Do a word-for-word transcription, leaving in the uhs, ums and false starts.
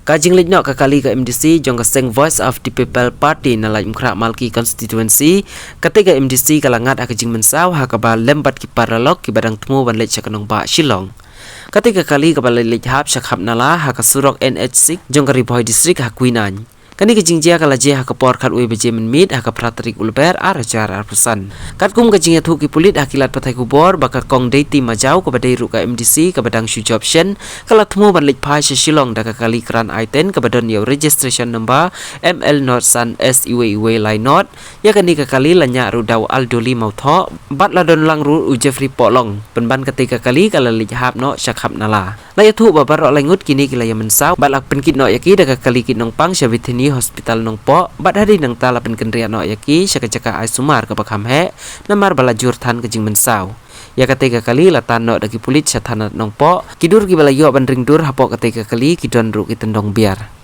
Ka jingleit noh ka kali ka MDC jong ka seng Voice of the People Party na Laitumkhrah Malki Constituency, kata ka MDC ka la ngat ha ka jingmynsaw ha kaba lem bad ki paralok kiba dang thmu ban leit sha ka nongbah Shillong. Kata ka kali kaba la leit hap sha Khapnala ha ka surok NH six jong ka Ri Bhoi District ha Kwinnaiñ. Kane ka jingjia ka la jia ha ka por khatwei baje mynmiet ha ka phra tarik u Lber ar hajar arphew san. Katkum ka jingïathuh ki pulit ha ki lad pathai khubor ba ka Kong Deiti Majaw kaba dei ruh ka MDC kaba dang shu jop shen, ka la thmu ban leit phai sha Shillong da ka kali kran i ten kaba don ïa u registration number ML not san S iwei iwei lai not. Ïa kane ka kali la ñiah ruh da u Aldoli Mawthoh bad la don lang ruh u Jeffrey Pohlong. Pynban kata ka kali ka la leit hap noh sha Khapnala. La ïathuh ba baroh laingut kine ki la ïa mynsaw bad la pynkit noh ïa ki da ka kali kit nongpang sha Bethany Hospital Nongpoh bad hadien nangta la pynkynriah noh ïa ki sha ka jaka ai sumar kaba kham heh, namar ba la jur than ka jingmynsaw. Ïa kata ka kali la tan noh da ki pulit sha thana Nongpoh. Ki dur kiba la ïoh ban ring dur hapoh kata ka kali ki don ruh ki tyndong biar.